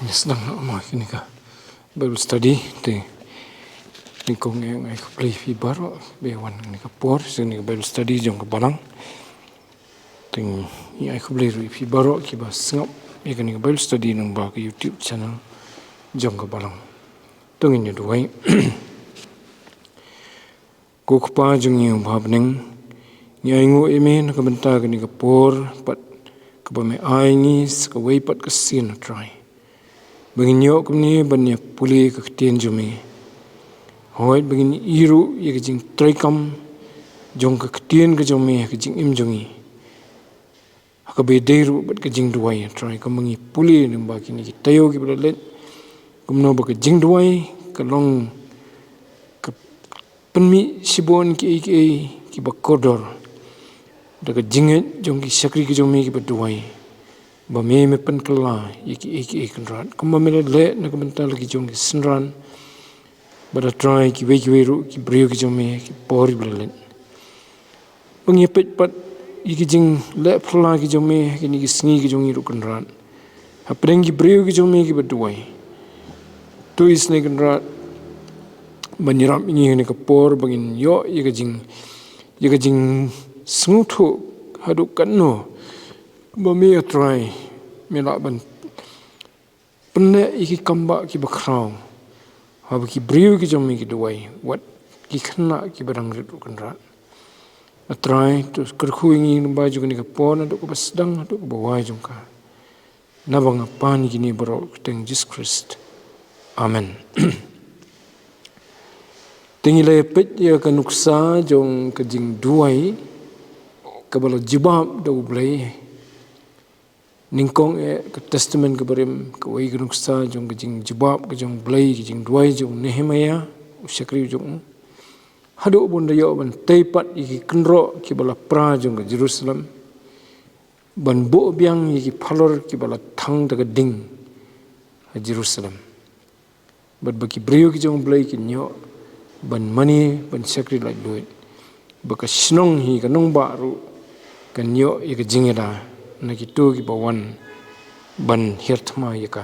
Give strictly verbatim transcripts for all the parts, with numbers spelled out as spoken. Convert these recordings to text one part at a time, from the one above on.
Ngi sdang noh mo ïa kane ka Bible study te. Nyngkong eh nga ai khublei ïa phi baroh ba ïa wan kane ka por sha kane ka Bible study jong ka balang. Te ngi ai khublei ruh ïa phi baroh kiba sngap ïa kane ka Bible study lyngba ka YouTube channel jong ka balang. To ngin ïa duwai. Ko Kpa jong ngi uba ha bneng, ngi ainguh ïa me na ka bynta kane ka por pat kaba me ai ngi sa kawei pat ka sien, A Trai, ba ngin ïoh kumne ban ïa pule ka ktien jong me. Hooid, ba ngin ïohi ruh ïa ka jingtreikam jong ka ktien ka jong me ha ka jingim jong ngi, ha kaba ïadei ruh bad ka jingduwai, A Trai, kumba ngi pule lyngba kine ki taïew kiba la leit, kumno ba ka jingduwai ka long ka pynmih shibun kiei kiei kiba kordor da ka jingngeit jong ki shakri ki jong me kiba duwai, ba me me pynkylla ïa kiei kiei, Kynrad, kumba me la leh na ka bynta la ki jong ki synran, bad, A Trai, kiwei kiwei ruh ki briew ki jong me ha ki por kiba la leit. Ba ngi peit pat ïa ki jingleh phylla ki jong me ha kine ki sngi ki jong ngi ruh, Kynrad, hapdeng ki briew ki jong me kiba duwai. To isynei, Kynrad, ban ïarap ïa ngi ha kane ka por ba ngin ïoh ïa ka jing, ïa ka jingsngewthuh haduh katno ba me, A Trai, me lah ban pynleh ïa ki kambah kiba khraw ha ba ki briew ki jong me ki duwai, wat ki khynnah kiba dang rit ruh, Kynrad. A Trai, to kyrkhu ïa ngi lyngba jong kane ka por, naduh kaba sdang haduh kaba wai jong ka. Naba nga pan ïa kine baroh ha ka kyrteng Jisu Khrist. Amen. Te ngi la ïa peit ïa ka nuksa jong ka jingduwai kaba la jubab da U Blei. Nyngkong eh ka Testament kaba Rim, kawei ka nuksa jong ka jingjubab ka jong U Blei, ka jingduwai jong u Nehemaïah, u shakri jong u, haduh ba un da ïoh ban tei pat ïa ki kynroh kiba la pra jong ka Jerusalem, ban buh biang ïa ki phalor kiba la thang da ka ding ha Jerusalem, bad ba ki briew ki jong U Blei kin ïoh ban mane, ban shakri laitluid, ba ka shnong hi, ka nongbah ruh, kan ïoh ïa ka jingïada na kito kiba wan ban hiar thma ïa ka.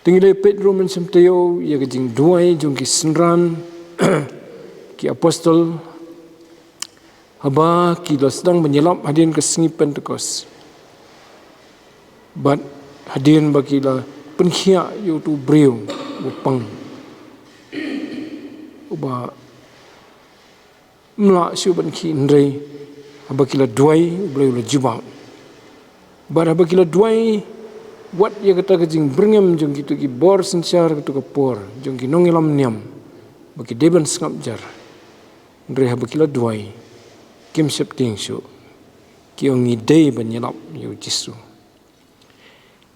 Te ngi la ïa peit ruh mynshem taïew ïa ka jingduwai jong ki synran ki apostol, haba ki la sdang ban ïalap hadien ka sngi Pentekost, bad hadien ba ki la pynkhiah ïa uto u briew uba pang, uba ym lah shuh ban khih, hynrei haba ki la duwai, U Blei u la jubab. Bad haba ki la duwai, wat ïa kata ka jingbyrngem jong kito ki bor synshar kato ka por, jong ki nongïalam niam, ba ki dei ban sngap jar, hynrei haba ki la duwai, kim sheptieng shuh, ki ong, ngi dei ban ïalap ïa U Jisu.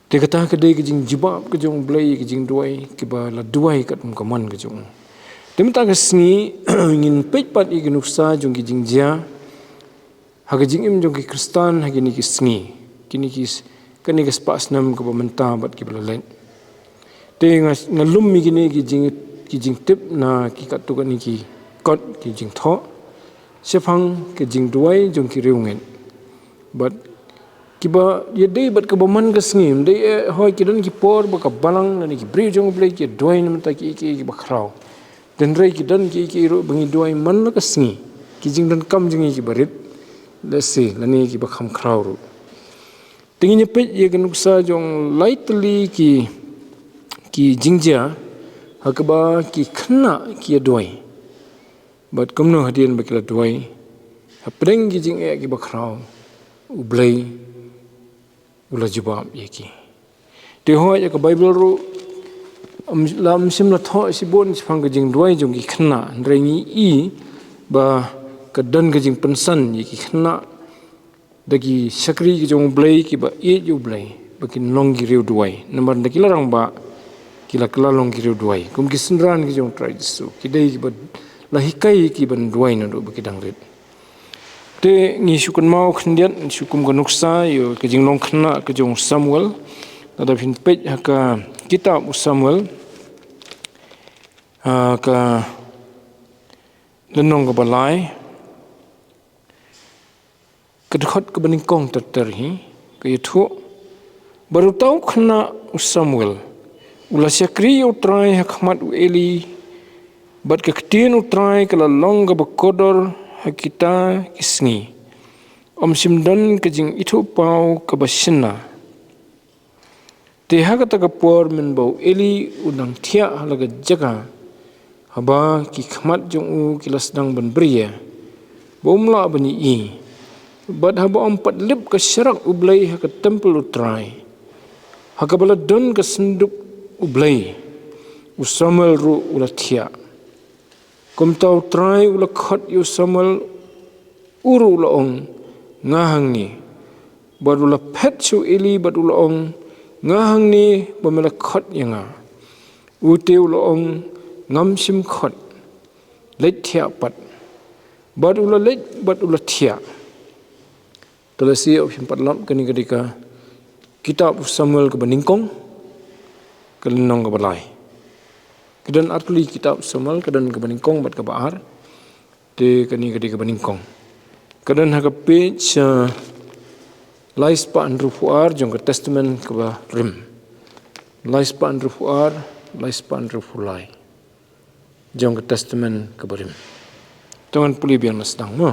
Te kata ka dei ka jingjubab ka jong U Blei, ka jingduwai, kiba la duwai katkum ka mon ka jong u. Te mynta ka sngi ngin peit pat ïa ka nuksa jong ki jingjia ha ka jingim jong ki Khristan ha kine ki sngi, kine ki s-, kane ka spah snem kaba mynta bad kiba la leit. Te nga, nga lum ïa kine ki jing, ki jingtip na ki katto katne ki kot, ki jingthoh shaphang ka jingduwai jong ki riewngeit. Bad kiba ïadei bad kaba man ka sngi, ym dei, eh, hooid, ki don ki por ba ka balang lane ki briew jong U Blei ki duwai na ka bynta kiei kiei kiba khraw. Hynrei ki don kiei kiei ruh ba ngi duwai man la ka sngi, ki jingdonkam jong ngi kiba rit, lehse, lane kiba kham khraw ruh. Te ngin ïa peit ïa ka nuksa jong lai tylli ki, ki jingjia ha kaba ki khynnah ki ïa duwai. Bad kumno hadien ba ki la duwai, hapdeng ki jingeh kiba khraw, U Blei u la jubab ïa ki. Te hooid, ïa ka Baibl ruh, ym, la ym shym la thoh shibun shaphang ka jingduwai jong ki khynnah, hynrei ngi i ba ka don ka jingpynsan ïa ki khynnah da ki shakri ki jong U Blei kiba ïeit ïa U Blei, ba kin long ki riew duwai. Namar da ki la rangbah, ki la kylla long ki riew duwai, kum ki synran ki jong U Trai Jisu, ki dei kiba la hikai ïa ki ban duwai naduh ba ki dang rit. Te ngi shu kynmaw khyndiat, shu kum ka nuksa ïa ka jinglong khynnah ka jong u Samuel. Lada phin peit ha ka kitab u Samuel, ha ka lynnong kaba lai, ka dkhot kaba nyngkong ter ter hi, ka ïathuh Bad uta u khynnah u Samuel u la shakri ïa U Trai ha khmat u Eli, bad ka ktien U Trai ka la long kaba kordor ha kita ki sngi. Ym shym don ka jingithuhpaw kaba shynna. Te ha kata ka por mynba u Eli u dang thiah ha la ka jaka, haba ki khmat jong u ki la sdang ban bria, ba um lah ban ïohi, bad haba ym pat lip ka sharak U Blei ha ka templ U Trai, ha kaba la don ka synduk U Blei, u Samuel ruh u la thiah. Kumta U Trai u la khot ïa u Samuel, u ruh u la ong, nga hangne. Bad u la phet sha u Eli bad u la ong, nga hangne ba me la khot ïa nga. U te u la ong, ngam shym khot, leit thiah pat. Bad u la leit bad u la thiah. Te lehse ym shym pat lap, kane ka dei ka kitab u Samuel kaba nyngkong, ka lynnong kaba lai. Ka don arphew lai kitab Samuel, ka don kaba nyngkong bad kaba ar. Te kane ka dei kaba nyngkong. Ka don ha ka page, uh, lai spah hynriewphew ar jong ka Testament kaba rim. Lai spah hynriewphew ar, lai spah hynriewphew lai jong ka Testament kaba rim. To ngan pule biang na sdang mo.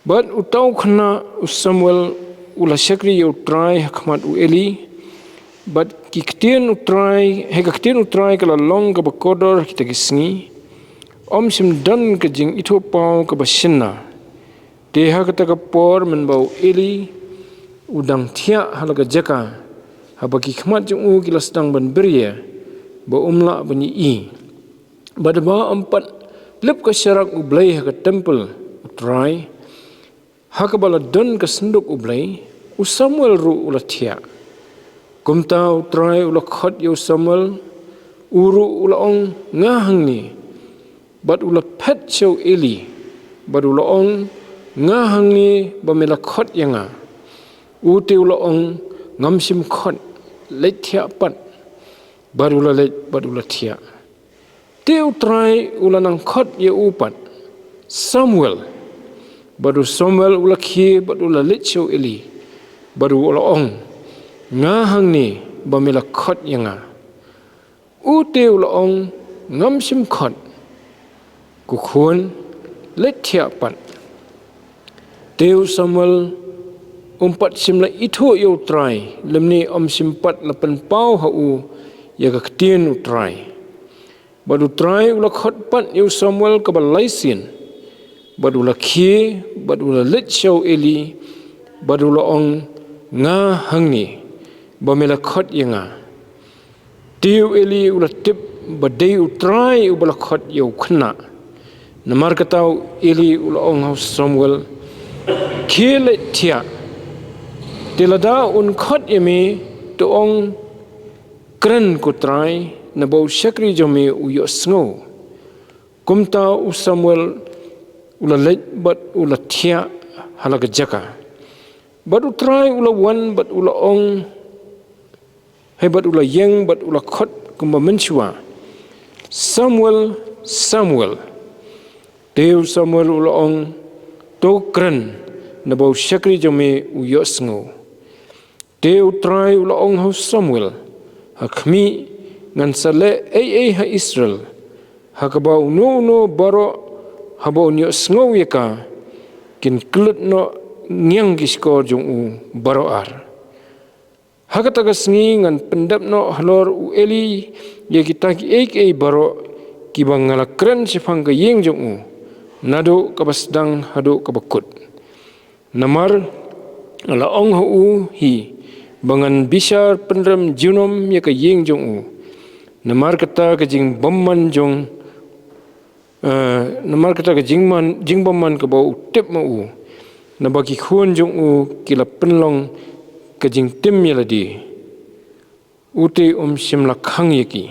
Bad uta u khynnah u Samuel u la shakri ïa U Trai ha khmat u Eli, bad ki ktien U Trai, ha ka ktien U Trai ka la long kaba kordor ha kita ki sngi. Ym shym don ka jingithuhpaw kaba shynna. Te ha kata ka por mynba u Eli u dang thiah ha la ka jaka, haba ki khmat jong u ki la sdang ban bria, ba um lah ban ïohi, bad ba ym pat lip ka sharak U Blei ha ka templ U Trai, ha kaba la don ka synduk U Blei, u Samuel ruh u la thiah. Kumta U Trai u la khot ïa u Samuel, u ruh u la ong, nga hangne. Bad u la phet sha u Eli, bad u la ong, nga hangne ba me la khot ïa nga. U te u la ong, ngam shym khot, leit thiah pat. Bad u la leit bad u la thiah. Te U Trai u la nang khot ïa u pat, Samuel. Bad u Samuel u la khie bad u la leit sha u Eli, bad u la ong, nga hangne ba me la khot ïa nga. U te u la ong, ngam shym khot, ko khun, leit thiah pat. Te u Samuel um pat shym la ithuh ïa U Trai, lymne ym shym pat la pynpaw ha u ïa ka ktien U Trai. Bad U Trai u la khot pat ïa u Samuel kaba lai sien. Bad u la khie, bad u la leit sha u Eli, bad u la ong, nga hangne ba me la khot ïa nga. Te u Eli u la tip ba dei U Trai uba la khot ïa u khynnah. Namar kata u Eli u la ong ha u Samuel, khie leit thiah. Te lada un khot ïa me, to ong, kren, ko Trai, naba u shakri jong me u ïohsngew. Kumta u Samuel u la leit bad u la thiah ha la ka jaka. Bad U Trai u la wan bad u la ong, hei, bad u la ïeng bad u la khot kumba mynshuwa, Samuel, Samuel. Te u Samuel u la ong, to kren, naba u shakri jong me u ïohsngew. Te U Trai u la ong ha u Samuel, ha khmih, ngan sa leh ei ei ha Israel, ha kaba uno uno baroh haba un ïohsngew ïa ka, kin klut noh ngiang ki shkor jong u baroh ar. Ha kata ka sngi ngan pyndep noh halor u Eli ïa kita kiei kiei baroh kiba nga la kren shaphang ka ïing jong u, naduh kaba sdang haduh kaba kut. Namar nga la ong ha u hi, ba ngan bishar pynrem junom ïa ka ïing jong u. Namar kata ka jingbymman jong, eh, namar kata ka jingman, jingbymman kaba u tip ma u. Naba ki khun jong u ki la pynlong ka jingtim ïa lade. U te um shym la khang ïa ki.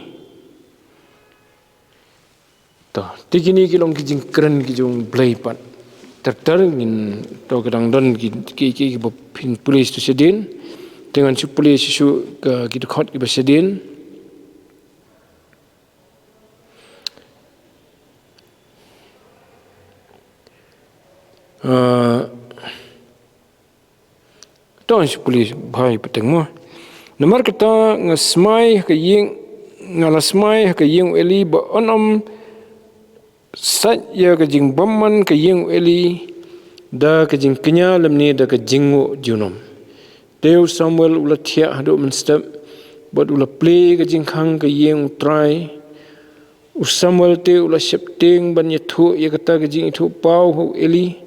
To, te kine ki long ki jingkren ki jong U Blei pat. Ter ter ngin, to, ka dang don ki, ki, ki, kiba phin pule shuh shadien. Te ngan shu pule shuh shuh ka, ki dkhot kiba shadien. Ah, To, ngan shu pule bha ïa pateng mo. Namar kata nga smai ha ka ïing, nga la smai ha ka ïing u Eli ba yn ym sait ïa ka jingbymman ka ïing u Eli da ka jingkñia lymne da ka jingnguh junom. Te u Samuel u la thiah haduh mynstep bad u la plie ka jingkhang ka ïing u Trai. U Samuel te u la sheptieng ban ïathuh ïa kata ka jingïathuh paw ha u Eli.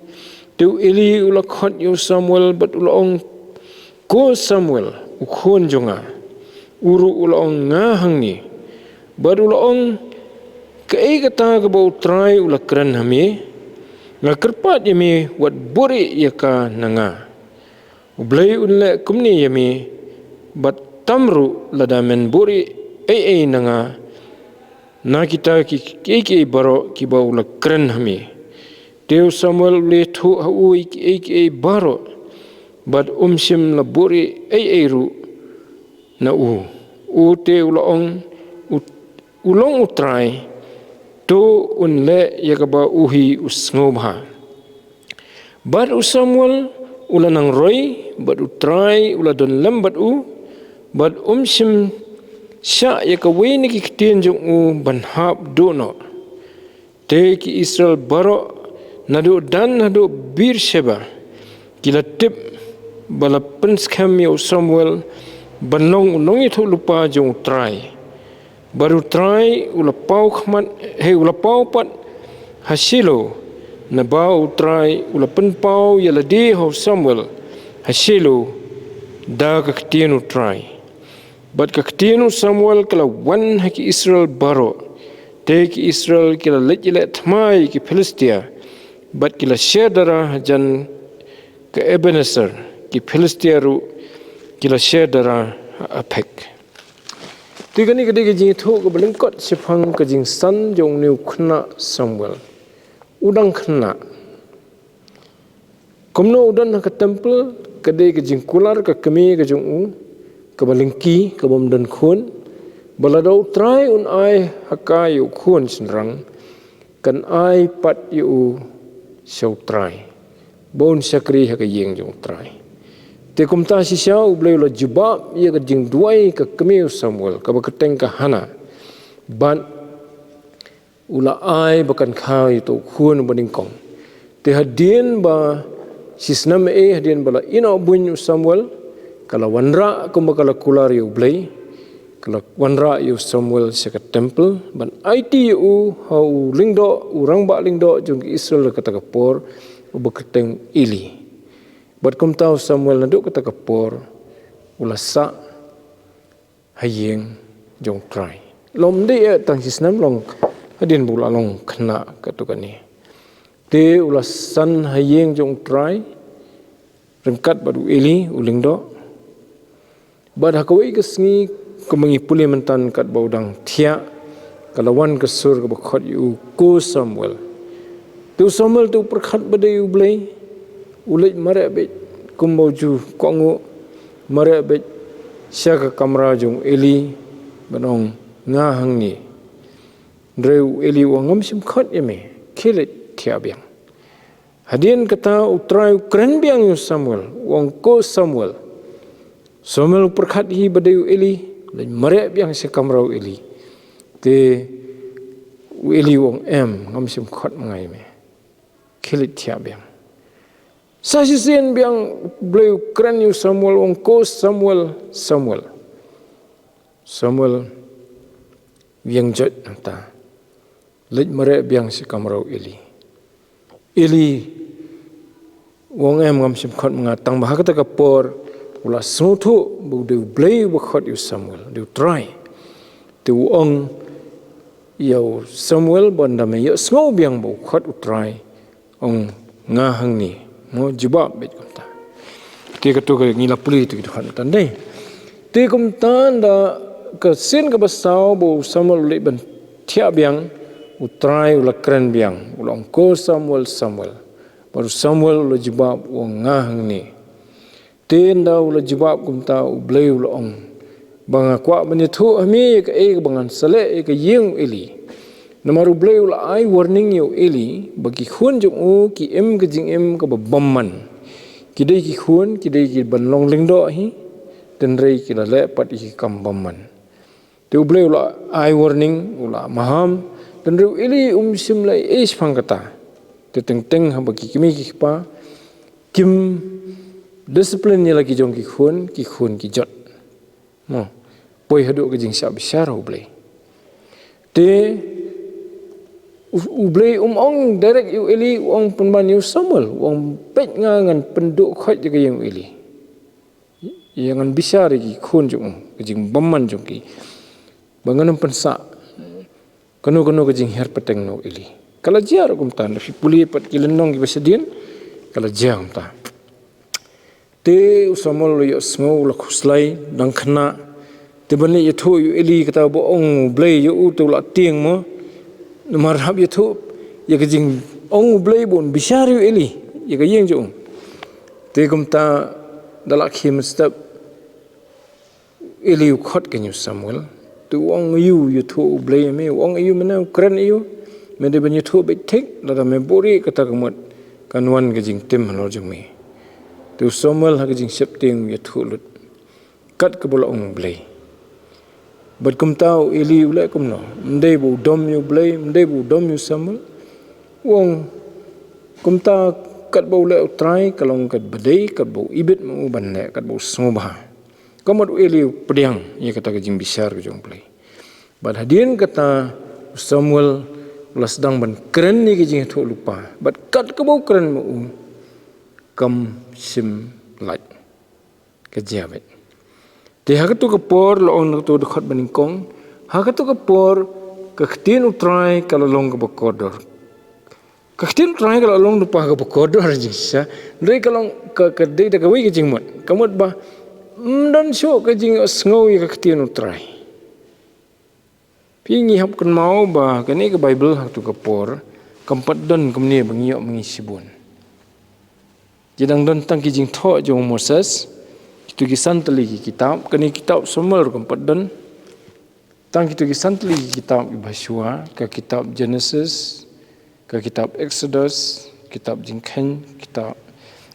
Te u Eli u la khot ïa u Samuel bad u la ong, "Ko Samuel, u khun jong nga." U ruh u la ong, "Nga hangne." Bad u la ong, "Kaei kata kaba u Trai u la kren ha me? Nga kyrpad ïa me, wat buhrieh ïa ka na nga. U Blei un leh kumne ïa me, bad tam ruh lada men buhrieh ei ei na nga na kita ki, ki, ki baroh kiba u la kren ha me." Te u Samuel u la ïathuh ha u ïa ki, ki baroh, bad um shym la buhrieh ei ei ruh na u. U te u la ong, "U, u long u Trai, to un leh ïa kaba u hi u sngewbha." Bad u Samuel u la nang roi, bad u Trai u la don lem bad u, bad um shym shah ïa kawei na ki ktien jong u ban hap duh noh. Te ki Israel baroh naduh Dan haduh Beersheba ki la tip ba la pynskhem ïa u Samuel ban long u nongïathuhlypa jong u Trai. Bad u Trai u la paw khmat, hei, u la paw pat ha Shilo, naba u Trai u la pynpaw ïa lade ha u Samuel ha Shilo da ka ktien u Trai. Bad ka ktien u Samuel ka la wan ha ki Israel baroh. Te ki Israel ki la leit ïaleh thma ïa ki Philistia, bad ki la sher dara hajan ka Ebeneser. Ki Philistia ruh ki la sher dara ha Aphek. Te kane ka dei ka jingïathuh kaba lyngkot shaphang ka jingsan jong une u khynnah Samuel. U dang khynnah. Kumno u don ha ka temple, ka dei ka jingkular ka kmie ka jong u, kaba lyngkot, kaba ym don khun, ba lada u Trai un ai ha ka ïa u khun shynrang, kan ai pat ïa u sha u Trai, ba un shakri ha ka ïing jong u Trai. Te kumta shisha u Blei u la jubab ïa ka jingduwai ka kmie u Samuel, kaba kyrteng ka Hana. Bad u la ai ba kan kha ïa uto u khun uba nyngkong. Te hadien ba shi snem eh, hadien ba la ïehnoh buiñ u Samuel, ka la wanrah kumba ka la kular ïa u Blei, ka la wanrah ïa u Samuel sha ka temple, ban aiti ïa u ha u lyngdoh, u rangbah lyngdoh jong ki Israel kata ka por, uba kyrteng Eli. Bad kumta u Samuel naduh kata ka por u la sah ha ïing jong u Trai. Lym dei eh tang shi snem, long hadien ba u la long khynnah katto katne. Te u la san ha ïing jong u Trai ryngkat bad u Eli u lyngdoh. Bad ha kawei ka sngi, kumba ngi pule mynta, katba u dang thiah, ka la wan ka sur kaba khot ïa u, "Ko Samuel." Te u Samuel te u pyrkhat ba dei u Blei, u leit mareh beit kumba u ju kohnguh, mareh beit sha ka kamra jong u Eli, ban ong, "Nga hangne." Hynrei u Eli u ong, "Ngam shym khot ïa me, khie leit thiah biang." Hadien kata u Trai u kren biang ïa u Samuel, u ong, "Ko Samuel." Samuel u pyrkhat hi ba dei u Eli, leit mareh biang sha kamra u Eli. Te u Eli u ong, "Em, ngam shym khot ma nga ïa me. Khie leit thiah biang." Sa shisien biang u Blei u kren ïa u Samuel, u ong, "Ko Samuel, Samuel." Samuel u ïeng joit nangta, leit mareh biang sha kamra u Eli. Eli u ong, "Em, ngam shym khot ma nga." Tang ba ha kata ka por u la sngewthuh ba u dei u Blei uba khot ïa u Samuel, u dei u Trai. Te u ong ïa u Samuel ba ynda me ïohsngew biang ba u khot u Trai, ong, "Nga hangne." Mo, jubab beit kumta. Te kato ka ngi la pule tu ki dkhot mynta dei. Te kumta ynda ka sien kaba saw ba u Samuel u leit ban thiah biang, u Trai u la kren biang, u la ong, "Ko Samuel, Samuel." Bad u Samuel u la jubab, u ong, "Nga hangne." Te ynda u la jubab kumta, u Blei u la ong, "Ba nga kwah ban ïathuh ha me ïa kaei kaba ngan sa leh ïa ka ïing u Eli. Namar u Blei u la ai warning ïa u Eli ba ki khun jong u ki im ka jingim kaba bymman. Ki dei ki khun, ki dei ki ban long lyngdoh hi. Tynrai ki la leh pat ïa ki kam bymman. Te U Blei u la ai warning, u la maham. Tynrai u Eli um shym leh ei shaphang kata. Te teng teng haba ki kmie ki kpa kim discipline ïa la ki jong ki khun, ki khun ki jot. Mo, poi haduh ka jingshah bishar U Blei. Te U, U Blei um ong direct ïa u Eli, u ong pynban ïa u Samuel, u ong peit nga ngan pynduh khoit ïa ka ïing u Eli. Ïa ngan bishar ïa ki khun jong u, ka jingbymman jong ki. Ba ngan ym pynsah kano kano ka jinghiar pateng na u Eli. Ka la jia ruh kumta, da phi pule pat ki lynnong kiba shadien, ka la jia kumta. Te u Samuel u la ïohsngew, u la khuslai, dang khynnah. Te ban leit ïathuh ïa u Eli kata ba ong U Blei ïa u, te u la tieng mo. Namar hap ïathuh ïa ka jingong U Blei ba un bishar ïa u Eli ïa ka ïing jong u. Te kumta da la khie mynstep, Eli u khot kane u Samuel. Te u ong aïu, ïathuh U Blei ïa me? U ong aïu, mynne u kren aïu? Me dei ban ïathuh beit thik, lada me buhrieh kata ka mut kan wan ka jingtim halor jong me. Te u Samuel ha ka jingsheptieng u ïathuh lut kat kaba la ong U Blei. Bad kumta u Eli u leh kumno? Ym dei ba u dom ïa U Blei, ym dei ba u dom ïa u Samuel. U ong kumta, katba u leh U Trai ka long katba dei, katba u ibit ma u ban leh, katba u sngewbha. Ka mut u Eli u pdiang ïa kata ka jingbishar ka jong U Blei. Bad hadien kata u Samuel u la sdang ban kren ïa ka jingïathuhlypa. Bad kat kaba u kren ma u kam shym lait. Ka jia beit. Te ha kato ka por, la ong na kato ka dkhot ba nyngkong, ha kato ka por ka ktien U Trai ka la long kaba kordor. Ka ktien U Trai ka la long lypa kaba kordor jingshisha. Hynrei ka long ka, ka dei da kawei ka jingmut. Ka mut ba ym don shuh ka jingsngew ïa ka ktien U Trai. Phi, ngi hap kynmaw ba kane ka Baibl ha kato ka por kam pat don kumne ba ngi ïoh ma ngi shibun. Ki dang don tang ki Jingthoh jong u Moses, kito ki san tylli ki kitab, kane ka kitab Samuel ruh kam pat don. Tang kito ki san tylli ki kitab kiba shuwa, ka kitab Genesis, ka kitab Exodus, kitab Jingkheiñ, kitab,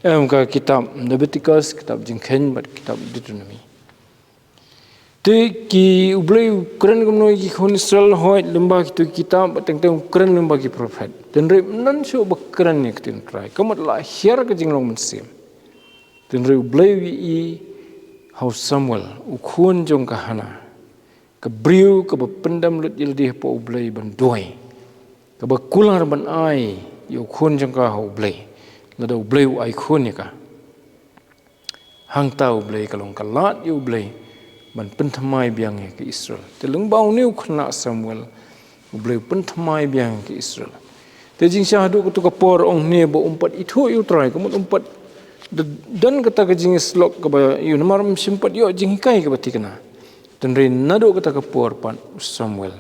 em, ka kitab Leviticus, kitab Jingkheiñ bad kitab Deuteronomy. Te ki, U Blei u kren kumno ïa ki khun Israel? Hooid, lyngba kito ki kitab, bad teng teng u kren lyngba ki prophet. Te hynrei ym don shuh ba kren ïa ka ktien U Trai. Ka mut la hiar ka jinglong mynsiem. Te hynrei U Blei u ïohi ha u Samuel, u khun jong ka Hana, ka briew kaba pyndem lut ïa lade hapoh U Blei ban duwai, kaba kular ban ai ïa u khun jong ka ha U Blei, lada U Blei u ai khun ïa ka. Hangta U Blei ka long ka lad ïa U Blei ban pynthymmai biang ïa ka Israel. Te lyngba une u khynnah Samuel, U Blei u pynthymmai biang ïa ka Israel. Te jingshisha haduh kato ka por, ong ne ba um pat ithuh ïa U Trai, ka mut um pat d-, don kata ka jingïasyllok kaba ïa u, namar um shym pat ïoh jinghikai kaba thikna. Te hynrei naduh kata ka por pat u Samuel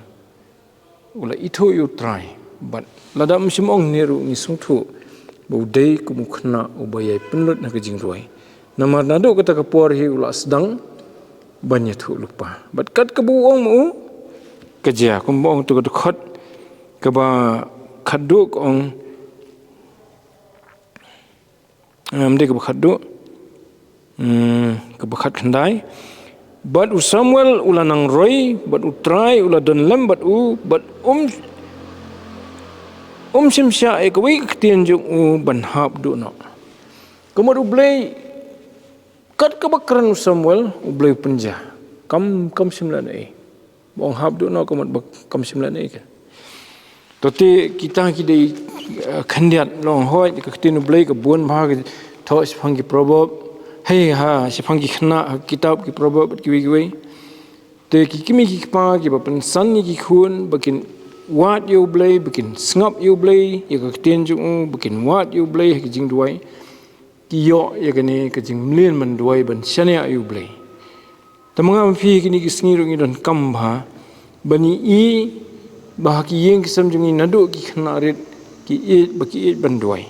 u la ithuh ïa U Trai. Bad lada ym shym ong ne ruh ngi sngewthuh ba u dei kum u khynnah uba ïai pynlut ha ka jingduwai. Namar naduh kata ka por hi u la sdang ban ïathuhlypa. Bad kat kaba u ong ma u, ka jia, kumba ong kato ka dkhot kaba khatduh ka ong, em, dei kaba khatduh, hmm, kaba khatkhyndai. Bad u Samuel u la nang roi, bad U Trai u la don lem bad u, bad um, um shym shah ïa kawei ka ktien jong u ban hap duh noh. Ka mut U Blei, kat kaba kren u Samuel, U Blei u pynjia. Kam, kam shym lehnohei. Ba ong hap duh noh ka mut ba kam shym lehnohei ka. To te kita ki dei, eh, khyndiat long, hooid, ka ktien U Blei ka bun bha, ka thoh shaphang ki Proverb. Hei ha, shaphang ki khynnah, ha kitab ki Proverb bad kiwei kiwei. Te ki kmie ki kpa kiba pynsan ïa ki khun ba kin wad ïa U Blei, ba kin sngap ïa U Blei, ïa ka ktien jong u, ba kin wad ïa U Blei ha ki jingduwai, ki ïoh ïa kane ka jingmlien ban duwai, ban shaniah ïa U Blei. Te ma nga ma phi kine ki sngi ruh ngi donkam bha ban ïohi ba ha ki ïing ki sem jong ngi naduh ki khynnah rit ki ïeit, ba ki ïeit ban duwai.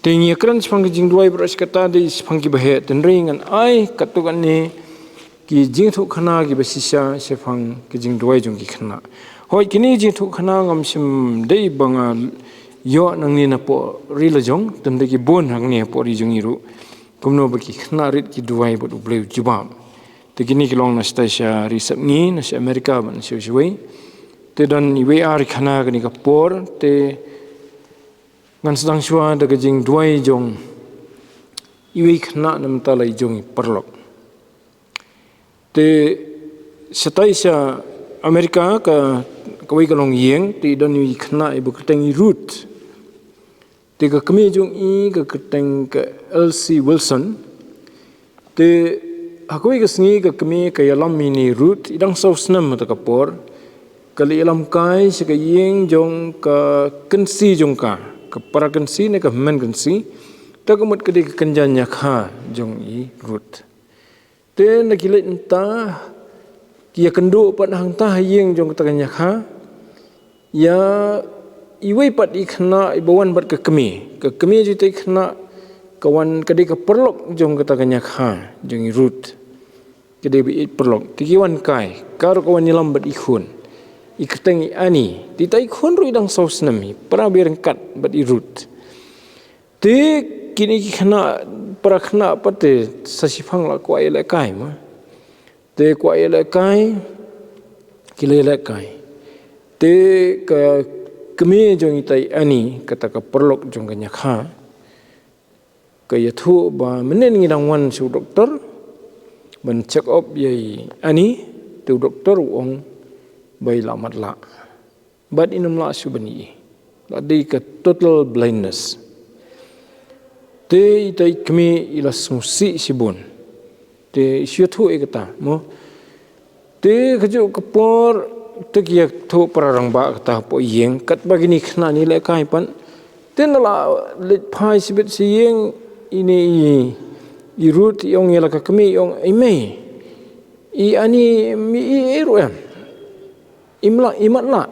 Te ngi ïakren shaphang ki jingduwai baroh shi katta, dei shaphang kiba heh, te hynrei ngan ai katto katne ki jingïathuhkhana kiba shisha shaphang ki jingduwai jong ki khynnah. Hooid, kine ki jingïathuhkhana ngam shym dei ba nga ïoh nangne napoh ri la jong, te hynrei ki bun hangne hapoh ri jong ngi ruh. Kumno ba ki khynnah rit ki duwai bad U Blei u jubab. Te kine ki long na shatai sha ri sepngi, na sha America bad na sha shawei. Te don iwei ar khana kane ka por, te ngan sdang shuwa da ka jingduwai jong iwei khynnah na mynta la i jong i paralok. Te shatai sha America ka, kawei ka longïing, te i don i khynnah iba kyrteng i Ruth. Te ka kmie jong i ka kyrteng ka Elsie Wilson. Te ha kawei ka sngi ka kmie ka ïalam ïa i Ruth, i dang saw snem mynta ka por. Ka la ïalam kai sha ka ïing jong ka kynsi jong ka, ka para kynsi ne ka hynmen kynsi. Te ka mut ka dei ka kynja ñiakha jong i Ruth. Te na ki leit mynta ki ïakynduh pat hangta ha ïing jong kata ka ñiakha. Ïa iwei pat i khynnah iba wan bad ka kmie. Ka kmie jong ita i khynnah ka wan, ka dei ka paralok jong kata ka ñiakha jong i Ruth. Ka dei ba i paralok. Te ki wan kai, ka ruh ka wan ïalam bad i khun. I kyrteng i Annie. Te ita i khun ruh i dang saw snem, i para ba ryngkat bad i Ruth. Te kine ki khynnah, para khynnah pat te sa shiphang la kwah ïalehkai mo. Te kwah ïalehkai, ki la ïalehkai. Te ka kmie jong ita i Annie, kata ka paralok jong ka ñiakha, ka ïathuh ba mynne ngi dang wan sha u doktor ban check up ïa i Annie, te u doktor u ong ba i la matlah. Bad i nym lah shuh ban ïohi. La dei ka total blindness. Te ita i kmie i la sngewsih shibun. Te i shu ïathuh ïa kata mo. Te kajuh ka por te ki ïathuh para rangbah kata hapoh ïing, katba kine ki khynnah ki lehkai pat. Te na la leit phai shibit sha ïing, ine i, i Ruth i ong ïa la ka kmie, i ong, "Ei mei, i Annie, i, i, i ruh em." Im lah, i matlah.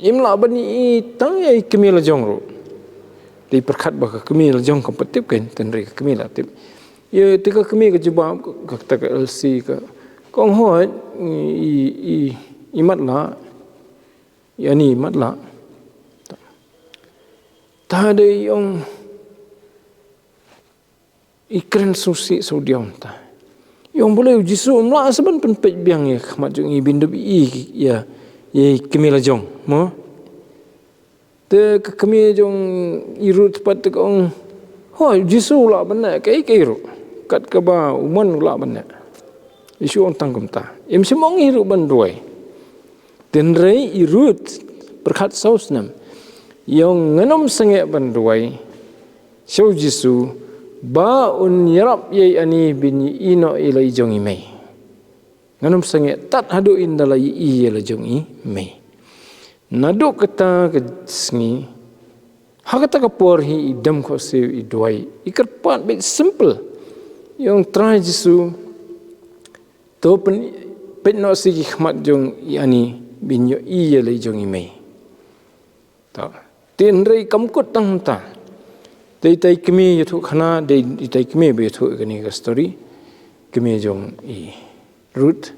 Im lah ban ïohi tang ïa i kmie la jong ruh. Te i pyrkhat ba ka kmie la jong kam pat tip kein, hynrei ka kmie la tip. Ïa, te ka kmie ka jubab, ka, kata ka Elsie ka, ka ong, "Hooid, i, i, i matlah. I Annie i matlah." Te hadien i ong, i kren sngewsih sngewdiaw mynta. I ong, "Balei U Jisu um lah sa ban pynpeit biang ïa ka khmat jong i, ban da ïohi ïa, ïa i kmie la jong mo?" Te ka kmie jong i Ruth pat te ka ong, "Hooid, U Jisu u lah ban neh kaei kaei ruh, kat kaba u mon u lah ban neh." I shu ong tang kumta. Im shym ong hi ruh ban duwai. Hynrei i Ruth pyrkhat saw snem, i ong, "Ngan ym sangeh ban duwai sha U Jisu ba un ïarap ïa i Annie ban ïohi noh ïa la i jong i mei. Ngan ym sangeh tad haduh ynda la ïohi ïa la jong i mei." Naduh kata ka sngi, ha kata ka por hi i dem khohsiew, i duwai, i kyrpad beit simple. I ong, "Trai Jisu, to pynpeit noh sa ki khmat jong i Annie ban ïohi ïa la i jong i mei." To. Te hynrei kam kut tang mynta. Te ita i kmie ïathuh khana, te ita i kmie ba ïathuh kane ka story. Kmie jong i Ruth.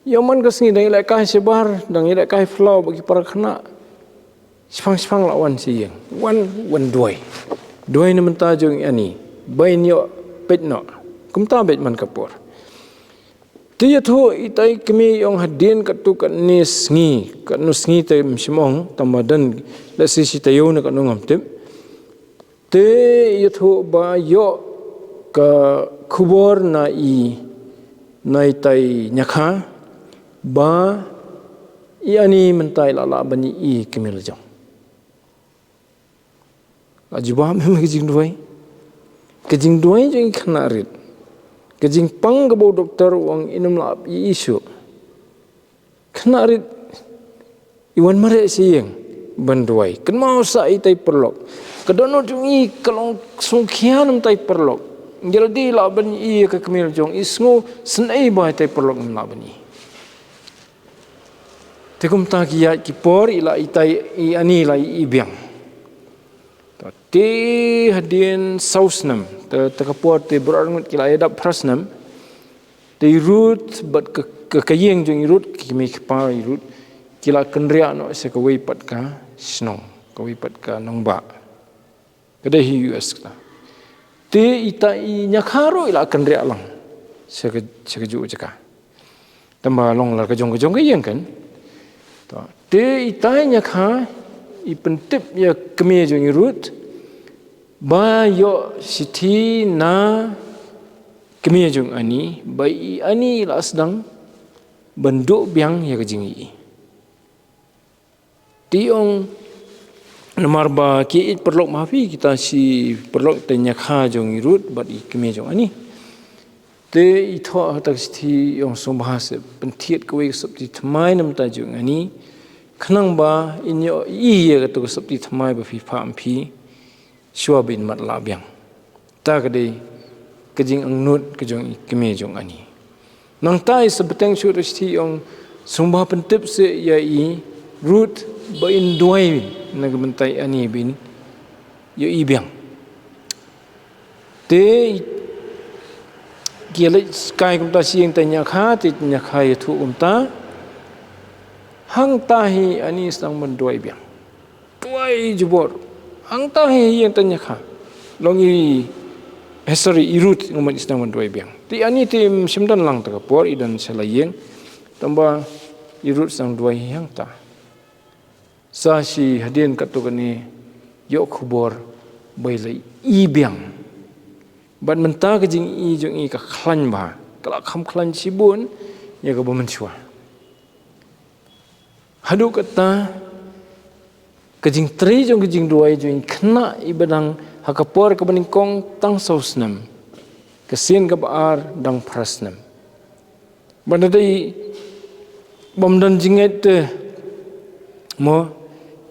Ïa man ka sngi dang ïalehkai shabar, dang ïalehkai phyllaw bad ki para khynnah. Shipang shipang la wan sha ïing. Wan, wan duwai. Duwai na bynta jong i Annie. Ba in ïoh peit noh. Kumta beit man ka por. Te ïathuh ita i kmie, i ong, hadien katto katne sngi, katno sngi te ym shym ong, tang ba don lehse shi taïew ne katno ngam tip. Te ïathuh ba ïoh ka khubor na i, na ita i ñiakha ba i Annie mynta i la lah ban ïohi ïa i kmie la jong. La jubab em ka jingduwai? Ka jingduwai jong i khynnah rit. Ka jingpang kaba u doktor u ong in ym lah ïohi shuh. Khynnah rit i wan mareh sha ïing ban duwai. Kynmaw sa ita i paralok. Ka dohnud jong i ka long sngewkhia na bynta i paralok. Ïa lade i lah ban ïohi ïa ka kmie la jong, i sngewsynei ba ita i paralok im lah ban ïohi. Te kumta ki ïaid ki por, i la, ita i Annie i la ïohi biang. Te hadien saw snem, te, te ka por te baroh arngut ki la ïadap phra snem. Te i Ruth bad ka, ka, ka ïing jong i Ruth, ki kmie ki kpa i Ruth, ki la kynriah noh sha kawei pat ka shnong, kawei pat ka nongbah. Ka dei hi U S kata. Te ita i Nyakha ruh i la kynriah lang sha ka, sha kajuh ka jaka. Tangba long la ka jong ka jong ka ïing kan. To, te ita i Nyakha i pyntip ïa kmie jong i Ruth ba ïoh shithi na kmie jong i Ani, ba i Ani i la sdang ban duh biang ïa ka jingïohi. Te i ong, namar ba ki ïeit paralok ma phi, kita shi paralok, te Nyakha jong i Ruth bad i kmie jong i Ani. Te i thoh ha kata ka shithi, i ong, sngewbha sa pynthied kawei ka sopti thymmai na ka bynta jong i Ani, khnang ba in ïohi ïa kata ka sopti thymmai ba phi phah ma phi shuwa ba in matlah biang. Ta ka dei ka jingangnud ka jong i kmie jong i Ani. Nangta i sa bteng shuh da shithi, i ong, sngewbha pyntip seh ïa i Ruth ba in duwai na ka bynta i Ani ba in ïohi biang. Te ki leit kai kumta sha ïing ta i Nyakha, te i Nyakha i ïathuh kumta. Hangta hi i Ani i sdang ban duwai biang. Duwai jubor. Hangta hi ïing ta i Nyakha. Long i, eh, sorry, i Ruth, ngam, i sdang ban duwai biang. Te i Ani te im shym don lang ta ka por, i don sha la ïing. Tangba i Ruth sdang duwai hi hangta. Sa shi hadien katto katne ïoh khubor ba i la ïohi biang. Bad mynta ka jingïohi jong i ka khlaiñ bha, ka la kham khlaiñ shibun ïa kaba mynshuwa. Haduh katta ka jingtrei jong ka jingduwai jong i khynnah iba dang ha ka por kaba nyngkong tang saw snem, ka sien kaba ar dang phra snem. Ba da dei bym don jingngeit te, mo,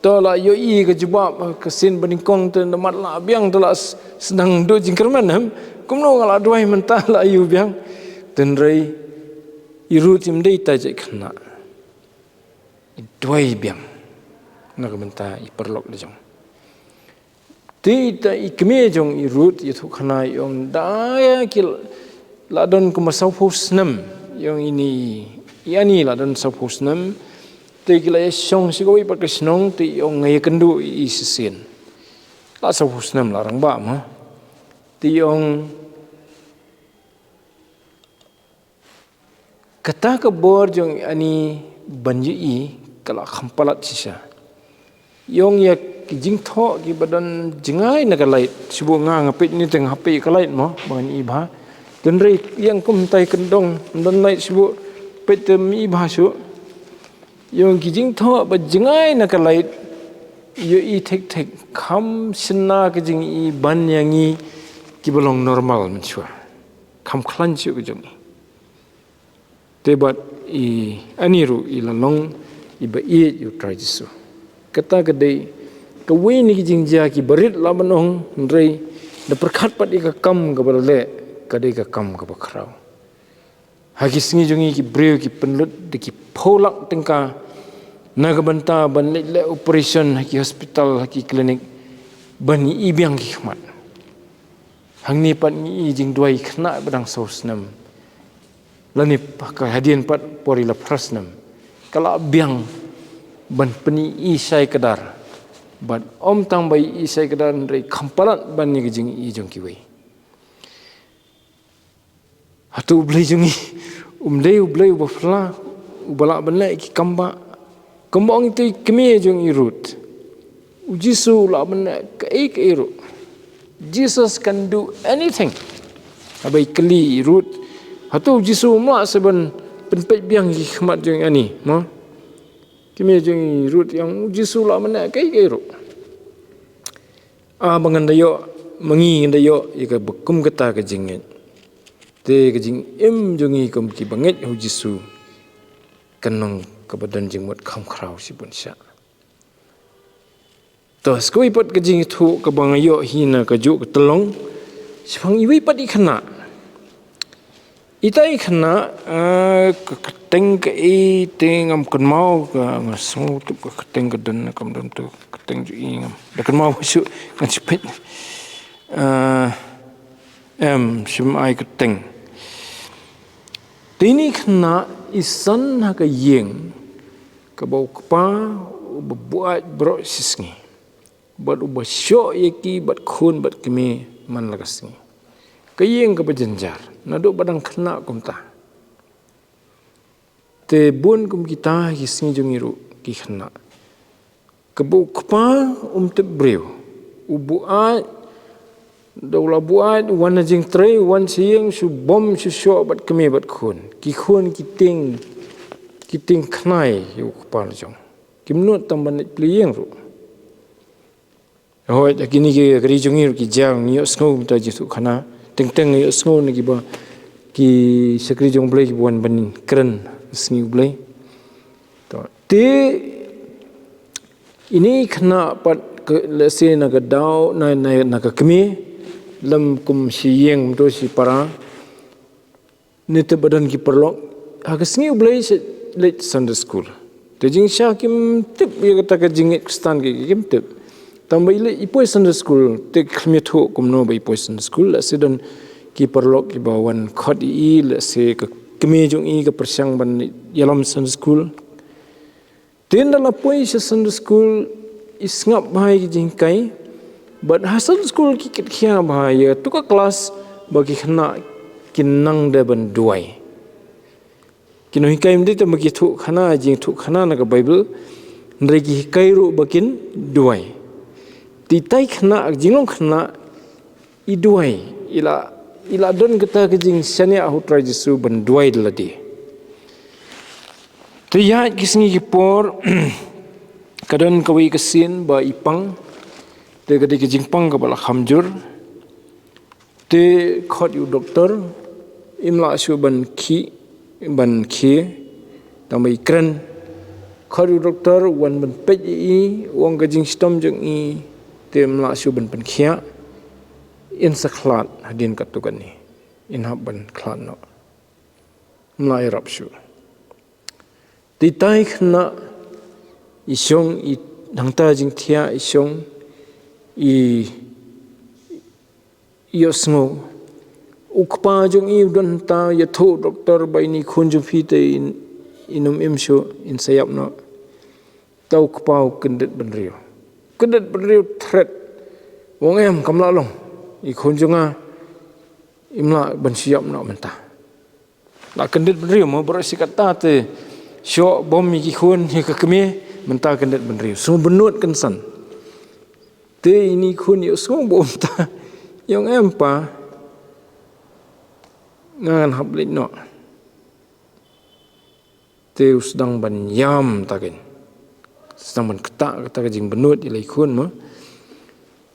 to la ïohi ka jubab ka sien ba nyngkong te, na matlah biang te la s-, sdang duh jingkyrmen, em? Kumno nga la duwai mynta la ïohi biang? Hynrei i Ruth im dei ta jait khynnah. I duwai biang na ka bynta i paralok la jong. Te ita i kmie jong i Ruth i ïathuh khana, i ong, da ki la don kumba sawphew snem, i ong, i Ani, i Ani la don sawphew snem. Te ki la ïashong sha kawei pat ka shnong, te i ong, nga ïakynduh ïa i shisien. La sawphew snem la rangbah ma. Te i ong, kata ka bor jong i Ani ban ïohi ka la kham palat shisha. I ong, ïa ki jingthoh kiba don jngai na ka light. Shu buh nga, nga peit ni te nga peit ka light mo, ba ngan i bha. Hynrei ïa kumta i kyndong, ym don light, shu buh peit te ym i bha shuh. I ong, ki jingthoh ba jngai na ka light, ïohi thik thik, kham shynna ka jingïohi ban ïa ngi kiba long normal mynshuwa. Kham khlaiñ shuh ka jong i. Te bad i Ani ruh i la long iba ïeit ïa u Trai Jisu. Kata ka dei kawei na ki jingjia kiba rit lah ban ong, hynrei da pyrkhat pat ïa ka kam kaba la leh, ka dei ka kam kaba khraw. Ha ki sngi jong ngi ki briew ki pynlut da ki phew lak tyngka na ka bynta ban leit leh operation ha ki hospital, ha ki klinik, ban ïohi biang ki khmat. Hangne pat ngi i jingduwai khynnah ba dang saw snem, lane pa-, ka hadien pat por i la phra snem, ka la biang ban pynïohi shai kdar. Bad ym tang ba ïohi shai kdar, hynrei kham palat ban ïa ka jingïohi jong kiwei. Hato U Blei jong ngi um dei U Blei uba phylla, uba lah ban leh ki kam ba, kumba ong ita i kmie jong i Ruth? U Jisu u lah ban leh kaei kaei ruh. Jesus can do anything. Haba i kylli i Ruth, hato U Jisu um lah sa ban pynpeit biang ki khmat jong i Ani, mo? Kmie jong i Ruth i ong, U Jisu u lah ban leh kaei kaei ruh. Ah, ba ngan da ïoh, ma ngi ngan da ïoh ïa kaba kum kata ka jingngeit. Te ka jingim jong ngi kum kiba ngeit ha U Jisu kan long kaba don jingmut kham khraw shibun shah. To, sa kawei pat ka jingïathuh kaba nga ïoh hi na kajuh ka tyllong, shaphang iwei pat i khynnah. Ita i khynnah, ah, ka kyrteng kaei te ngam kynmaw, ka, nga sngew tip ka kyrteng ka don, kam don tu kyrteng jong i, ngam da kynmaw shuh, ngan sa peit. Ah, em, shim ai kyrteng. Te ine i khynnah i san ha ka ïing kaba u kpa uba buaid baroh shi sngi, bad uba shoh ïa ki bad khun bad kmie man la ka sngi. Ka ïing kaba jynjar, naduh ba dang khynnah kumta. Te bun kum kita ki sngi jong ngi ruh ki khynnah. Kaba u kpa um tip briew. U buaid, da u la buaid, u wan na jingtrei, u wan sha ïing, shu bom, shu shoh bad kmie bad khun. Ki khun ki tieng, ki tieng khnai ïa u kpa la jong. Kim nud tang ban leit plie ïing ruh. Hooid, ha kine ki ri jong ngi ruh ki jia, ngi ïohsngew mynta jingthoh khana. Teng teng ngi ïohsngew na kiba, ki shakri jong U Blei kiba wan ban kren sngi U Blei. To, te ine i khynnah pat ka, lehse na ka daw, na, na, na ka kmie, lem kum shi ïing, mynta shi para. Ne te ba don ki paralok, ha ka sngi U Blei sha leit Sunday school. Te jingshisha kim tip ïa kata ka jingngeit Khristan ki, kim tip. Tang ba i leit i poi Sunday school, te khlem ïathuh kumno ba i poi Sunday school, lehse don ki paralok kiba wan khot ïa i, lehse ka kmie jong i ka pyrshang ban ïalam Sunday school. Te ynda la poi sha Sunday school, i sngap bha ïa ki jinghikai. Bad ha Sunday school ki kit khia bha ïa tu ka klas ba ki khynnah kin nang da ban duwai. Ki nonghikai ym dei tang ba ki thoh khana, jingthoh khana na ka Baibl, hynrei ki hikai ruh ba kin duwai. Te itai khynnah, jinglong khynnah, i duwai, i la, i la don kata ka jingshaniah ha u Trai Jisu ban duwai da lade. Te ïa ki sngi ki por, ka don kawei ka sien ba i pang, te ka dei ka jingpang kaba la kham jur. Te khot ïa u doktor, im lah shuh ban khie, ban khie, tang ba i kren. Khot ïa u doktor, wan ban peit ïa i, u ong ka jingshitom jong i, te im lah shuh ban pynkhiah, in sa khlad, hadien katto katne, in hap ban khlad noh. Im lah ïarap shuh. Te itai khynnah, i shong, i hangta jingthiah, i shong, i, i ïohsngew. U kpa jong i u don hangta, ïathuh u doktor ba ine i khun jong phi te i, i nym im shuh, in sa ïap noh. Te u kpa u kyndit bynriew. Kyndit bynriew thret. U ong em kam lah long. I khun jong nga, im lah ban shu ïap noh mynta. La kyndit bynriew mo, baroh shi katta te shoh bom ïa ki khun, ïa ka kmie, mynta kyndit bynriew. Sngewbynnud kynsan. Te ine i khun ïohsngew bha mynta. I ong em pa, nga ngan hap leit noh. Te u sdang ban ïam ta keiñ. Sdang ban ktah kata ka jingbynnud ïa la i khun mo.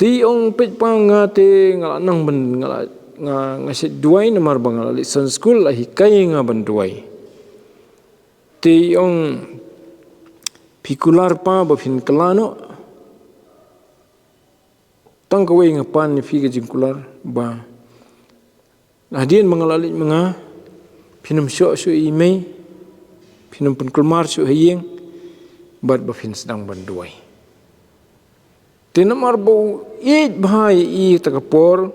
Te i ong peit pa nga te nga la nang ban nga la, nga, nga shet duwai namar ba nga la leit Sunday school la hikai nga ban duwai. Te i ong phi kular pa ba phin kylla noh. Tang kawei nga pan ïa phi ka jingkular ba hadien ba nga la leit ma nga, phin ym shoh shuh ïa i mei, phin ym pynkulmar shuh ha ïing, bad ba phin sdang ban duwai. Te namar ba u ïeit bha ïa i ta ka por,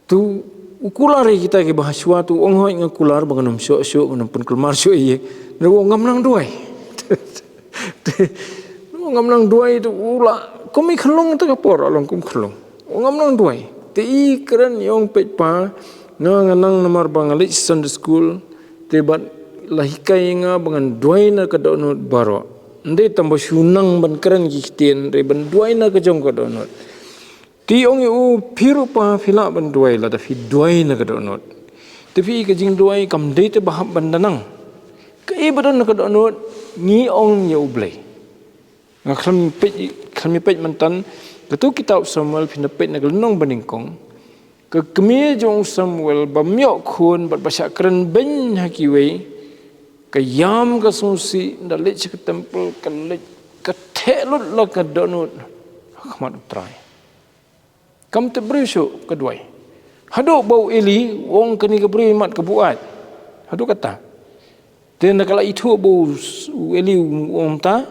te u kular ïa kita kiba ha shuwa, te u ong hooid nga kular ba ngan ym shoh shuh, ngan ym pynkulmar shuh ïa i. Te u ong ngam nang duwai. Te u ong ngam nang duwai, te u la kum i khyllung ta ka por, la long kum khyllung. U ong ngam nang duwai. Te i kren i ong peit pa, nga nga nang namar ba nga leit Sunday school, te bad la hikai nga ba ngan duwai na ka dohnud baroh. Ym dei tang ba shu nang ban kren ki ktien, hynrei ban duwai na ka jong ka dohnud. Te i ong ïa u phi ruh pa phi lah ban duwai lada phi duwai na ka dohnud. Te phi i ka jingduwai kam dei te ba hap ban da nang. Kaei ba don na ka dohnud ngi ong ïa U Blei. Nga khlem peit, khlem peit mynta, kato kitab Samuel phin da peit na ka lynnong banyngkong. Ka kmie jong u Samuel bym ïoh khun bad ba shah kren beiñ ha kiwei. Ka ïam ka sngewsih, da leit sha ka temple, ka leit ka theh lut la ka dohnud ha khmat U Trai. Kam tip briew shuh ka duwai. Haduh ba u Eli u ong kane ka briew imat ka buaid. Haduh kata. Te ynda ka la ithuh ba u s-, u Eli u ong ta,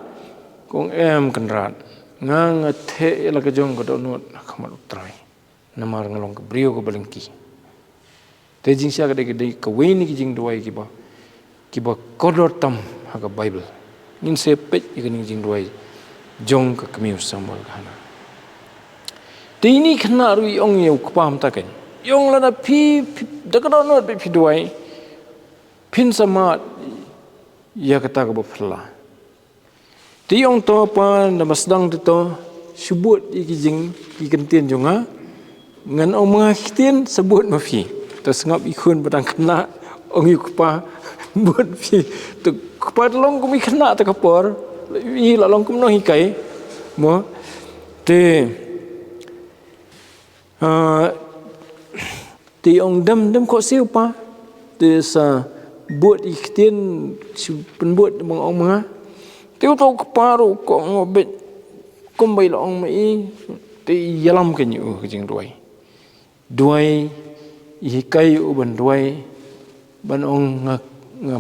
ka ong em Kynrad. Nga nga theh ïa la ka jong ka dohnud ha khmat U Trai. Namar nga long ka briew kaba lyngkhi. Te jingshisha ka dei, ka dei kawei na ki jingduwai kiba, kiba kordor tam ha ka Baibl. Ngin sa peit ïa kane ka jingduwai jong ka kmie u Samuel ka Hana. Te ine i khynnah ruh i ong ïa u kpa mynta keiñ. Ïong lada phi, phi, da ka dohnud phi, phi duwai, phin sa mad ïa kata kaba phylla. Te ïong to Pa, na masdang te to, shu bud ïa ki jing, ki ktien jong nga. Ngan ong ma nga ki ktien, sa bud ma phi. To sngap i khun ba dang khynnah, ong ïa u kpa, bud phi. To kpa te long kum i khynnah te ka por, i la long kum nonghikai. Mo, te, ah, te ong dem, dem khohsiew Pa. Te sa bud i ktien, shu pynbud ma nga, ong ma nga. Te u to u kpa ruh u kohnguh beit, kumba i la ong ma i, te i ïalam kein ïa u ka jingduwai. Duwai, i hikai ïa u ban duwai, ban ong nga, nga,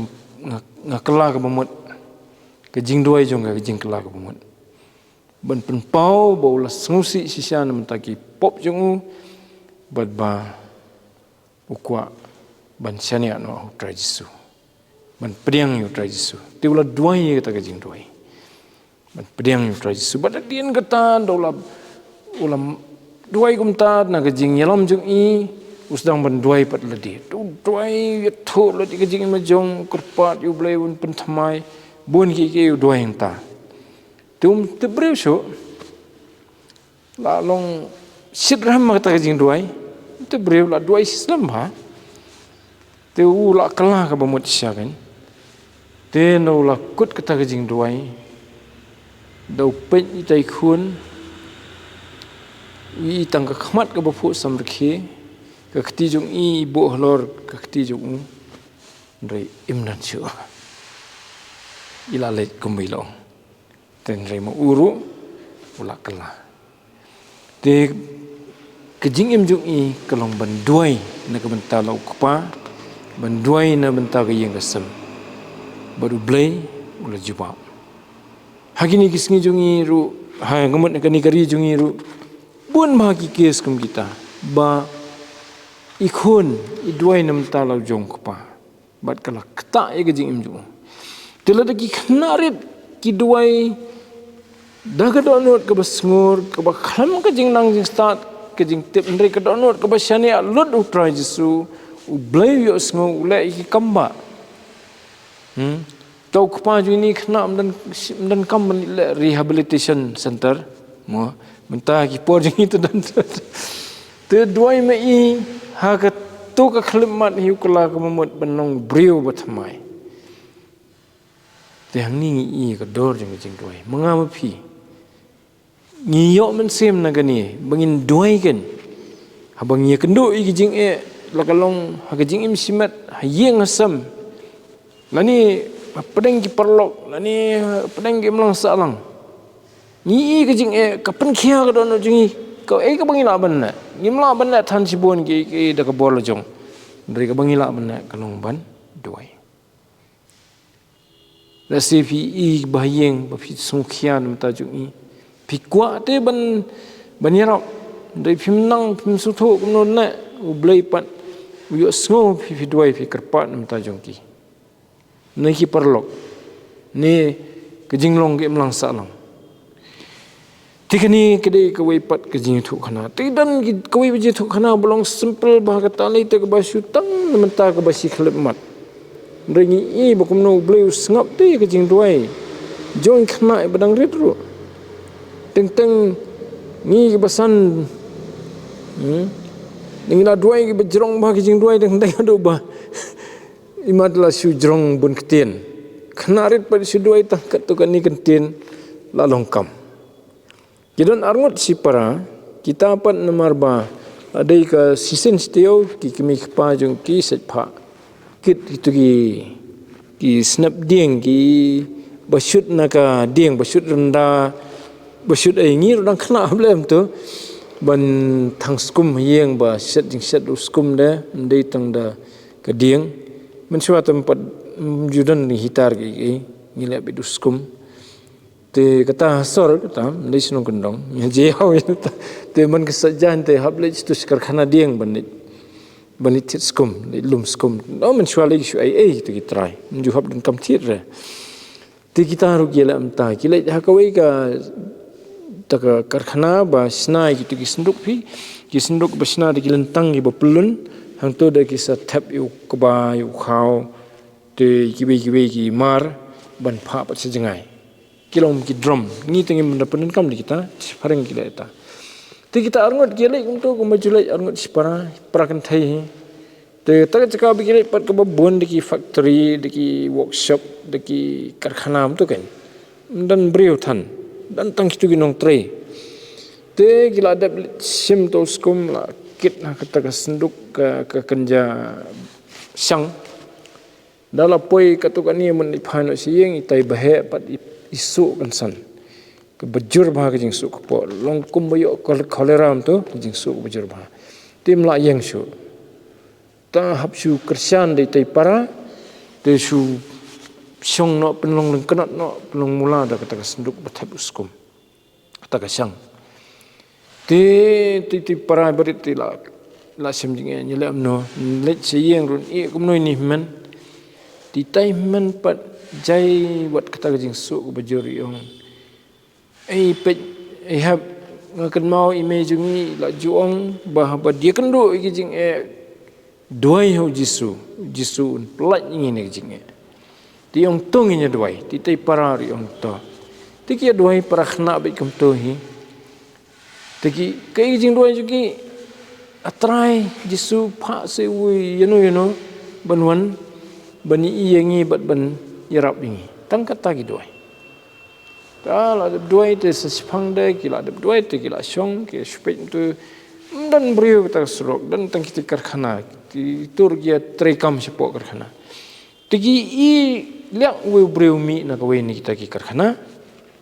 nga, nga kylla kaba mut. Ka jingduwai jong nga ka jingkylla kaba mut. Ban pynpaw ba u la sngewsih shisha na bynta ki pop jong u, bad ba u kwah ban shaniah noh ha u Trai Jisu. Ban pdiang ïa u Trai Jisu. Te u la duwai ïa kata ka jingduwai. Ban pdiang ïa u Trai Jisu. Bad hadien kata, da u la, u la duwai kumta, na ka jingïalam jong i, u sdang ban duwai pat lade. Te u duwai, ïathuh lade ïa ka jingim jong u, kyrpad ïa u Blei un pynthymmai, bun kiei kiei u duwai hangta. Te um tip briew shuh. La long shit rhem ma kata ka jingduwai. Te briew la duwai shi slem bha. Te u la kylla kaba mut shisha kein. Te nda u la kut kata ka jingduwai, da u peit ïa i khun, i tang ka khmat kaba phuh samrkhie, ka kti jong i i buh halor ka kti jong u. Hynrei im don shuh. I la leit kumba i la ong. Te hynrei ma u ruh u la kylla. Te ka jingim jong i ka long ban duwai na ka bynta la u kpa, ban duwai na bynta ka ïing ka sem. Bad u Blei u la jubab. Ha kine ki sngi jong i ruh, ha ka mut kane ka ri jong i ruh, bun bha ki case kum kita, ba i khun i duwai na bynta la u jong u kpa. Bad ka la ktah ïa ka jingim jong u. Te lada ki khynnah rit ki duwai da ka dohnud kaba sngur, kaba khlem ka jingnang jingstad, ka jingtip, hynrei ka dohnud kaba shaniah lut u Trai Jisu, u Blei u ïohsngew, u leh ïa ki kam ba. Hmm? To u kpa jong ine i khynnah ym don, ym don kam ban leh rehabilitation center. Mo, mynta ki por jong i te don. Te duwai ma i, ha kato ka khyllipmat hi u kylla kaba mut ban long briew bathymmai. Te hangne ngi i ka dor jong ka jingduwai. Ma nga ma phi. Ngi ïoh mynsiem na kane, ba ngin duwai kein. Haba ngi ïakynduh ïa ka jingeh, la ka long, ha ka jingim shimet, ha ïing ha sem. Lane, hapdeng ki paralok, lane, hapdeng ki imlang sahlang. Ngi i ka jingeh, ka pynkhia ka dohnud jong ngi, kaei kaba ngi lah ban leh. Ngim lah ban leh than shibun ki, ki da ka bor la jong. Hynrei kaba ngi lah ban leh, ka long ban duwai. Lehse phi i ba ha ïing, ba phi sngewkhia na bynta jong i. Phi kwah te ban, ban ïarap. Hynrei phim nang, phim sngewthuh kumno leh, u Blei pat u ïohsngew phi, phi duwai, phi kyrpad na bynta jong ki. Ne ki paralok. Ne ka jinglong ka imlang sahlang. Te kane ka dei kawei pat ka jingïathuhkhana. Te don ki, kawei pat jingïathuhkhana ba long simple bha, kata lei te kaba shu tang na bynta kaba shi khyllipmat. Hynrei ngi i ba kumno u Blei u sngap te ka jingduwai jong ki khynnah ba dang rit ruh. Teng teng ngi kiba san. Hmm? Ngi la duwai kiba jrong bha ki jingduwai teng teng haduh ba imat la shu jrong bun ktien. Khynnah rit pat shu duwai tang katto katne ktien la long kam. Ki don arngut shipara, kita pat namar ba, ah, dei ka shisien shi taïew, ki kmie ki kpa jong ki sait phah kit kito ki, ki snep dieng, kiba shut na ka dieng, ba shut rynda, ba shut ei, ngi ruh dang khynnah ha Blei mynta, ban thang skum ha ïing, ba shet jingshet u skum de, ym dei tang da ka dieng. Mynshuwa te ym pat, ym ju don heater ki, ki, ngi leh beit u skum. Te kata ha sor kata, ym dei shnong kyndong. Ngi je haw ïa kata. Te man ka sait jaiñ te hap leit sha tu sha karkhana dieng ban leit, ban leit thied skum, leit lum skum. No, mynshuwa leit shu ei ei te ki trai. Ym ju hap donkam thied re. Te kita ruh ki leh mynta, ki leit ha kawei ka, ta ka karkhana ba shna ïa kito ki synduk phi. Ki synduk ba shna da ki lyntang kiba pyllun, hangto da ki sa thep ïa u kba ïa u khaw, te kiwei kiwei ki mar ban phah pat sha jngai. Ki long ki drum, ngi te ngim da pyndonkam da kita, shi phareng ki leh ta. Te kita arngut ki leh kumto kumba ju leh arngut shipara, para kynthei hi. Te ta ka jaka ba ki leh pat kaba bun da ki factory, da ki workshop, da ki karkhana kumto kan. Ym don briew than, don tang kitu ki nongtrei. Te ki la dep shim to skum la kit ha kata ka synduk ka, ka kynja shang. Da la poi katu kane, mut i phai noh sha ïing, itai ba heh pat i, i suh kynsan. Kaba jur bha ka jingsuh kpoh. Long kumba ïoh kol-, cholera kumto, ka jingsuh kaba jur bha. Te ym lah ïeng shuh. Ta hap shu kyrshan da itai para, te shu shong noh, pynlong lyngknot noh, pynlong mula da kata ka synduk ba thep u skum. Kata ka shang. Te, te, te para barit te la, la shem jingeh, ngi leh kumno, leit sha ïing ruh, ïeh kumno ïa ine i hynmen. Te itai i hynmen pat jai wat kata ka jingsuh kaba jur, i ong. Ei peit, ei hep, nga kynmaw i mei jong ngi i la ju ong ba haba ïakynduh ïa ki jingeh, duwai ha u Jisu, u Jisu un pyllait ïa ngi na ki jingeh. Te i ong to ngin ïa duwai, te itai i para ruh i ong to. Te ki ïa duwai para khynnah beit kumto hi. Te ki, kaei ka jingduwai jong ki, A Trai Jisu, phah sa uwei ïano ïano ban wan ban ïohi ïa ngi bad ban ïarap ïa ngi. Tang kata ki duwai. Te la dep duwai te sa shiphang de, ki la dep duwai te ki la shong, ki shu peit kumto. Ym don briew kata ka surok, don tang kita ki karkhana, ki tur ki ïa treikam shapoh karkhana. Te ki ïohi liak uwei u briew u mih na kawei na kita ki karkhana.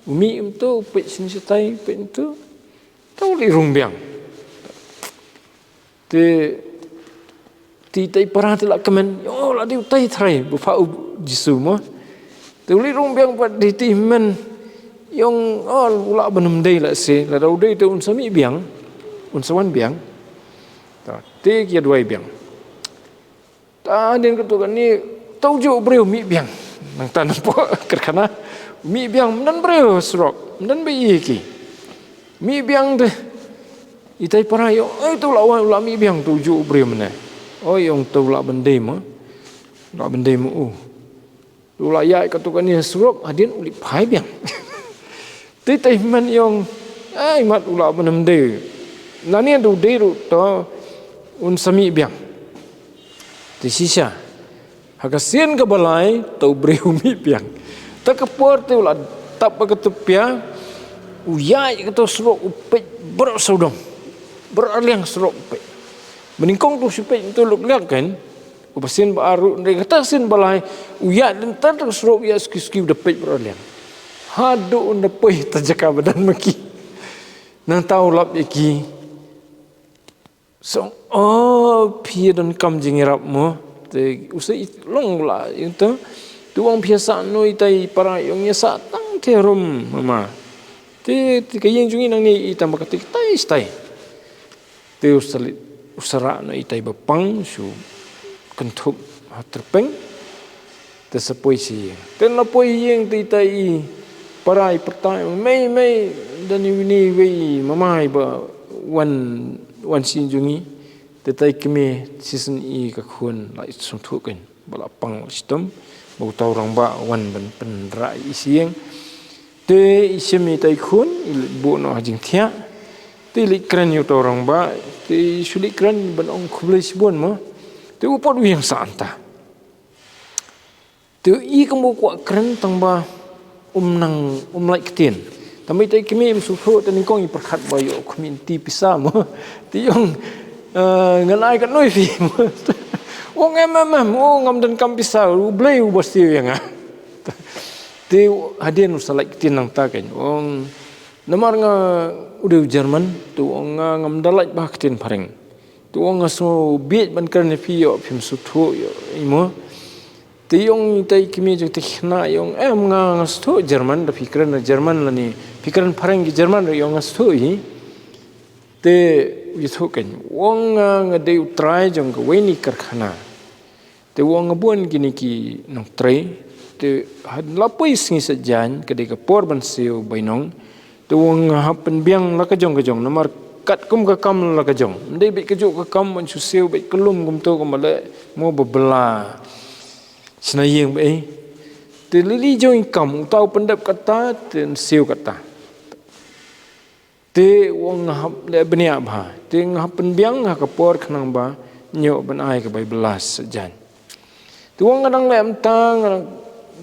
U mih kumto, u peit shane shatai, u peit kumto. Te u leit rung biang. Te, te itai i para te la kmen, ïa, la dei utai Trai, ba phah u Jisu mo. Te u leit rung biang pat, te itai i hynmen i ong, o, u lah ban ym dei lehse, lada u dei te un sa mih biang, un sa wan biang. Ta, te ki ïa duwai biang. Ta hadien katto katne, ta ujuh u briew u mih biang. Nangta napoh karkhana, u mih biang, ym don briew surok, ym don ba ïohi ïa ki. Mih biang te, itai i para i ong, oi, te u la wan, u la mih biang, ta ujuh u briew mynne. Oi, i ong, te u lah ban dei mo. U lah ban dei mo u. Te u la ïaid katto katne surok, hadien u leit phai biang. Te itai i hynmen i ong, ai mat, u lah ban ym dei. Lane da u dei ruh to un sa mih biang. Te shisha, ha ka sien kaba lai, ta u briew u mih biang. Ta ka por te u la tap ha ka tupia, u ïaid kato surok u peit baroh sawdong. Baroh arliang surok u peit. Ba nyngkong te u shu peit kumto luk liak kan. Uba sien ba ar ruh, hynrei kata ka sien ba lai, u ïaid lynter ta ka surok, u ïaid suki suki, u da peit baroh arliang. Haduh un da poi ta jaka ba don ma ki. Nangta u lap ïa ki. Sa ong, o, phi ïa donkam jingïarap mo. Te u sa i long la ïa uta. Te u ong, phi ïa sah noh? Itai i para i ong, ïa sah tang te harum mama. Te, te ka ïing jong ngi nangne i tang ba ka te, tai stai. Te u sa leit, u sa rah noh itai ba pang, shu kynthup ha tyrpeng. Te sa poi sha ïing. Te la poi ïing te itai i para i pyrta, mei, mei, don iwei iwei i mama i ba wan, wan sha ïing jong ngi. Te itai i kmie shisien i ka khun la i sngewthuh kan. Ba la pang la shitom, ba uta u rangbah wan ban pynrah ïa i sha ïing. Te i shim itai i khun, i leit buh noh ha jingthiah. Te i leit kren ïa uta u rangbah, te i shu leit kren ban ong khublei shibun mo. Te u pat u ïeng sah hangta. Te i kumba u kwah kren tang ba um nang, um lait ktien. Tang ba itai i kmie im sngewthuh, te nyngkong i pyrkhat ba ïoh khmih lynti pisa mo. Te i ong, eh, ngan ai katno ïa phi mo. U ong em, em, em, u ong ngam donkam pisa, U Blei uba siew ïa nga. Te hadien u sa lait ktien nangta kan. U ong namar nga u dei u German, te u ong nga ngam da lait bha ktien phareng. Te u ong nga sngewbha ban kren ïa phi, ïoh phim sngewthuh ïoh i mo. Te i ong itai i kmie jong te khynnah i ong, em, nga, nga sngewthuh German, da phi kren da German lane phi kren phareng ki German ruh i ong nga sngewthuh hi. Te u ïathuh kan, u ong nga, nga dei u trai jong kawei na i karkhana. Te u ong nga bun kine ki nongtrei. Te ha la poi sngi Saitjaiñ, ka dei ka por ban siew bainong. Te u ong nga hap pynbiang la ka jong ka jong, namar Katkum ka kam la ka jong. Ym dei beit kajuh ka kam ban shu siew beit kyllum kumto kumba leh mo ba bylla. Shna ïing beit. Te lili jong i kam uta u pyndep kata te siew kata. Te u ong nga hap leh bniah bha. Te nga hap pynbiang ha ka por khnang ba ñiew ban ai ka bai bylla sa jan. Te u ong nga dang leh mynta nga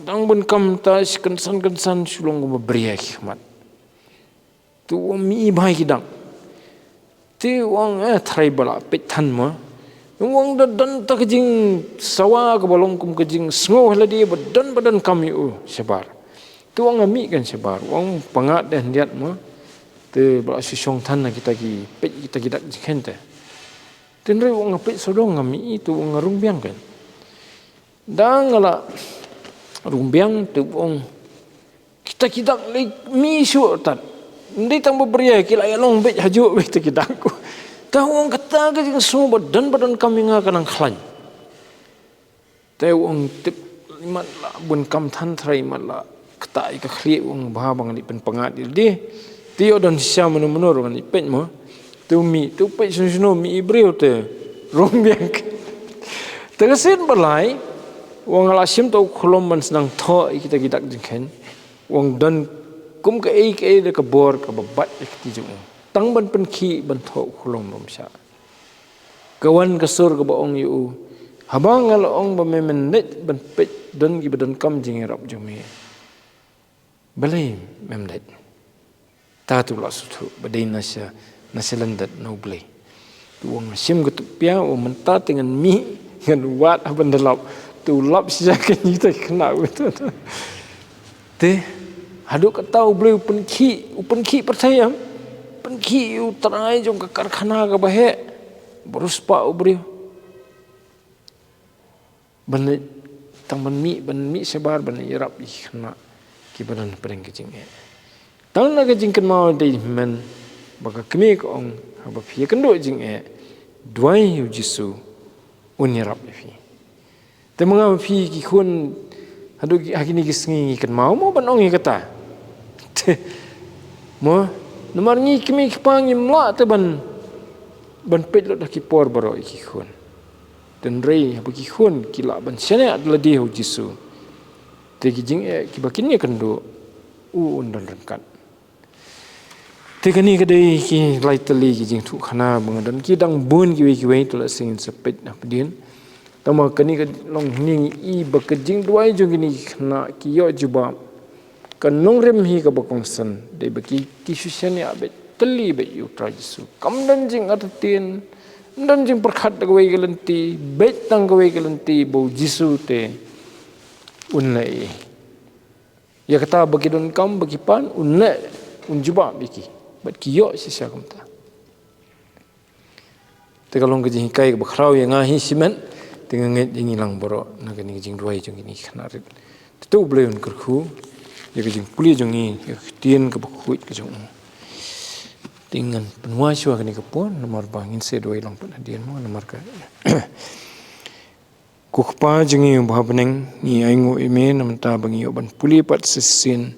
dang bun kam mynta shi kynsan kynsan shu long kumba bria ki khmat. Te u ong mih i bha ki dak. Te u ong eh trai ba la peit than mo. U ong da don ta ka jingsawa kaba long kum ka jingsngew ha lade ba don ba donkam ïa u shabar. Te u ong nga mih kan shabar. U ong pyngngad de hyndiat mo. Te ba la shu shong than na kita ki peit kita ki dak jingkheiñ te. Te hynrei u ong nga peit sawdong nga mih i te u ong nga rung biang kan. Da nga la rung biang te u ong kita ki dak lei mih shuh tat. Ym dei tang ba bria ki la ïalong beit hajuh beit kita ki dak. Te u ong kata ka jingsngew ba don ba donkam ïa nga ka nang khlaiñ. Te u ong tip imat la bun kam than trai imat la kata ïa ka khlieh u ong bha ba ngan ïa pynpyngngad ïa lade. Te ïoh don shisha mano mano ruh ngan ïa peit mo. Te u mih te u peit shano shano mih i briew te rung biang. Te ka sien ba lai u ong nga la shim ta u khlom ban sdang thoh ïa kita ki dak jingkheiñ. U ong don kum kaei kaei da ka bor kaba bat ïa kti jong u. Tang ban pynkhih ban thoh u khlom bym shah. Ka wan ka sur kaba ong ïa u. Haba nga la ong ba me men leit ban peit don kiba donkam jingïarap jong me. Balei mem leit. Ta te u la sngewthuh ba dei na sha na sha lyndet na U Blei. Te u ong nga shim ka tup pia u ong mynta te ngan mih ngan wad ha ban da lap. Te u lap shisha ka ngi ta khynnah u te. Te haduh kata U Blei u pynkhih u pynkhih pyrthei em. Pynkhih ïa u trai jong ka karkhana kaba heh. Ba riewspah u briew. Ban leit tang ban mih ban mih shabar ban ïarap ïa ki khynnah kiba don hapdeng ka jingeh. Tang na ka jingkynmaw dei hynmen ba ka kmie ka ong haba phi ïakynduh jingeh duwai ïa u Jisu un ïarap ïa phi. Te ma nga ma phi ki khun haduh ki ha kine ki sngi ngi kynmaw mo ban ong ïa kata. Te mo namar ngi kmie ki kpa ngim lah te ban ban peit lut ha ki por baroh ïa ki khun. Te hynrei haba ki khun ki lah ban shaniah da lade ha u Jisu. Te ki jingeh kiba kin ïakynduh u un don ryngkat. Te kane ka dei ki lai tylli ki jingthoh khana ba nga don ki dang bun kiwei kiwei te la sngewsih peit na pdien. Tangba kane ka long hynne ngi i ba ka jingduwai jong kine ki khynnah ki ïoh jubab. Ka nongrim hi kaba kongsan dei ba ki ki shu shaniah beit tylli beit ïa u Trai Jisu. Kam don jingartatien, ym don jingpyrkhat da kawei ka lynti, beit tang kawei ka lynti ba u Jisu te un leh ïa i. Ïa kata ba ki donkam ba ki pan un leh un jubab ïa ki. Bad ki ïoh shisha kumta. Te ka long ka jinghikai kaba khraw ïa nga hi shimet. Te nga ngeit ïa ngi lang baroh na kane ka jingduwai jong kine ki khynnah rit. Te to U Blei un kyrkhu ïa ka jingpule jong ngi ïa ka ktien kaba khuid ka jong u. Te ngan pynwai shuwa kane ka por namar ba ngin sa duwai lang pat hadien mo namar ka Ko Kpa jong ngi uba ha bneng, ngi ainguh ïa me na mynta ba ngi ïoh ban pule pat shisien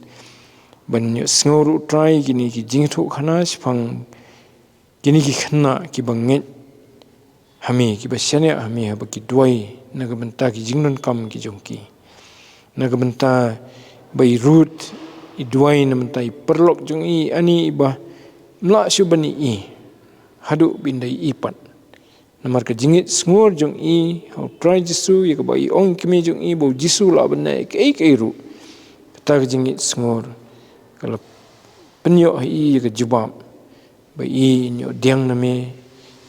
ban ïoh sngew ruh Trai kine ki jingthoh khana shaphang kine ki khynnah kiba ngeit ha me, kiba shaniah ha me haba ki duwai na ka bynta ki jingdonkam ki jong ki. Na ka bynta ba i Ruth i duwai na bynta i paralok jong i, ani, iba ym lah shuh ban ïohi haduh ba in da ïohi pat. Namar ka jingngeit sngur jong i ha u Trai Jisu, ïa kaba i ong i kmie jong i ba u Jisu u lah ban leh kaei kaei ruh. Kata ka jingngeit sngur ka la pynïoh ha i ïa ka jubab ba i in ïoh pdiang na me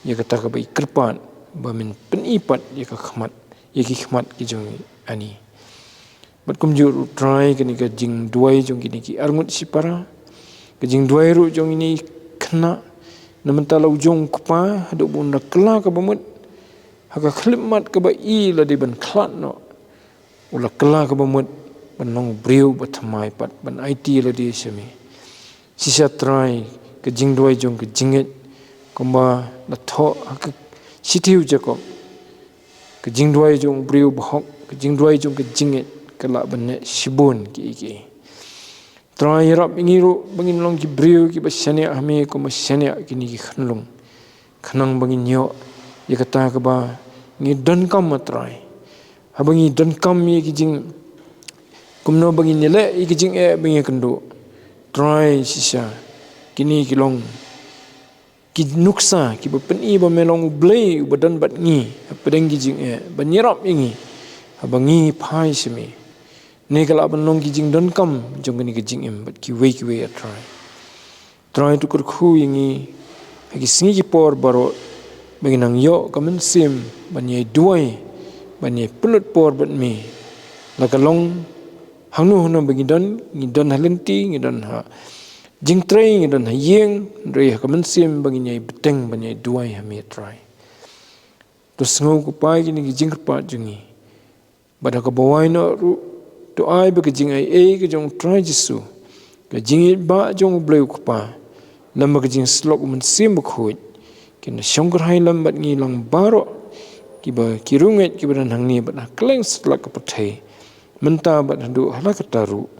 ïa kata kaba i kyrpad ba men pyni pat ïa ka khmat, ïa ki khmat ki jong i, ani. Bad kumjuh ruh Trai kane ka jingduwai jong kine ki arngut shipara, ka jingduwai ruh jong kine ki khynnah na bynta la u jong u kpa haduh ba un da kylla kaba mut ha ka khyllipmat kaba i la dei ban khlad noh. U la kylla kaba mut ban long u briew ba thymmai pat ban aiti ïa lade sha me. Shisha Trai ka jingduwai jong ka jingngeit kumba la thoh ha ka shithi u Jakob. Ka jingduwai jong u briew bahok, ka jingduwai jong ka jingngeit ka lah ban leh shibun kiei kiei. Trai, ïarap ïa ngi ruh ba ngin long ki briew kiba shaniah ha me kumba shaniah kine ki khunlung, khnang ba ngin ïoh ïa kata kaba ngi donkam, A Trai. Haba ngi donkam ïa ki jing, kumno ba ngin ïaleh ïa ki jingeh ba ngi ïakynduh, Trai, shisha kine ki long ki nuksa kiba pyni ba me long U Blei uba don bad ngi hapdeng ki jingeh, ban ïarap ïa ngi haba ngi phai sha me. Ne ka lah ban long ki jingdonkam jong kane ka jingim bad kiwei kiwei, A Trai. Trai, to kyrkhu ïa ngi ha ki sngi ki por baroh ba ngin nang ïoh ka mynsiem ban ïai duwai, ban ïai pynlut por bad me. La ka long hangno hangno ba ngi don, ngi don ha lynti, ngi don ha jingtrei, ngi don ha ïing, hynrei ha ka mynsiem ba ngin ïai bteng ban ïai duwai ha me, Trai. To sngew, ko Pa, ïa kine ki jingkyrpad jong ngi. Bad ha kaba wai noh ruh, to ai ba ka jingaiei ka jong U Trai Jisu, ka jingïeit bah jong U Blei U Kpa, lem bad ka jingsyllok U Mynsiem Bakhuid, kin da shongkyrhai lem bad ngi lang baroh, kiba ki riewngeit kiba don hangne bad ha kylleng satlak ka pyrthei, mynta bad haduh hala katta ruh.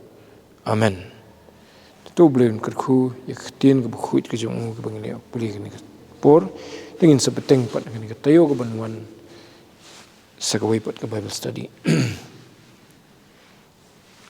Amen. To U Blei un kyrkhu ïa ka ktien kaba khuid ka jong u kaba ngin ïa pule kane ka por. Te ngin sa bteng pat kane ka taïew kaban wan sa kawei pat ka Bible study.